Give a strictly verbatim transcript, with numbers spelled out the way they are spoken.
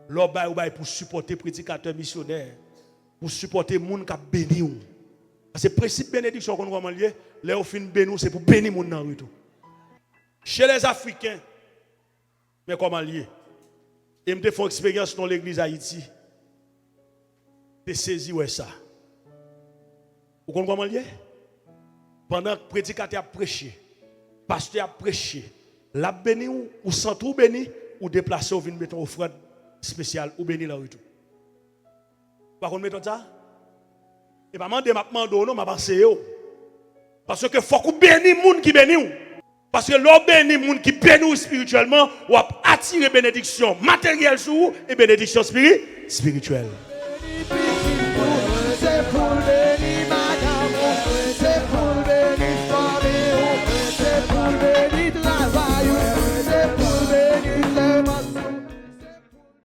Lè w bay, ou bay pou sipòte predikatè, misyonè, pou sipòte moun k ap beni w. Paske prensip benediksyon, ou konn kòman l ye? Lè yo fin beni w, se pou beni moun nan retou. Chez les Africains, men kòman l ye? E m te fè yon eksperyans nan legliz Ayiti. Te sezi wè sa. Ou konn kòman l ye? Pandan predikatè ap preche, pastè ap preche, l ap beni w, ou santi w beni, ou deplase, ou vin mete yon ofrann espesyal, ou beni l an retou. Ou pa konn metòd sa? E pa mande m ap mande w non, m ap anseye w. Paske fòk ou beni moun ki beni w. Paske lè w beni moun ki beni w espirityèlman, w ap atire benediksyon materyèl sou ou e benediksyon espiri-, espirityèl.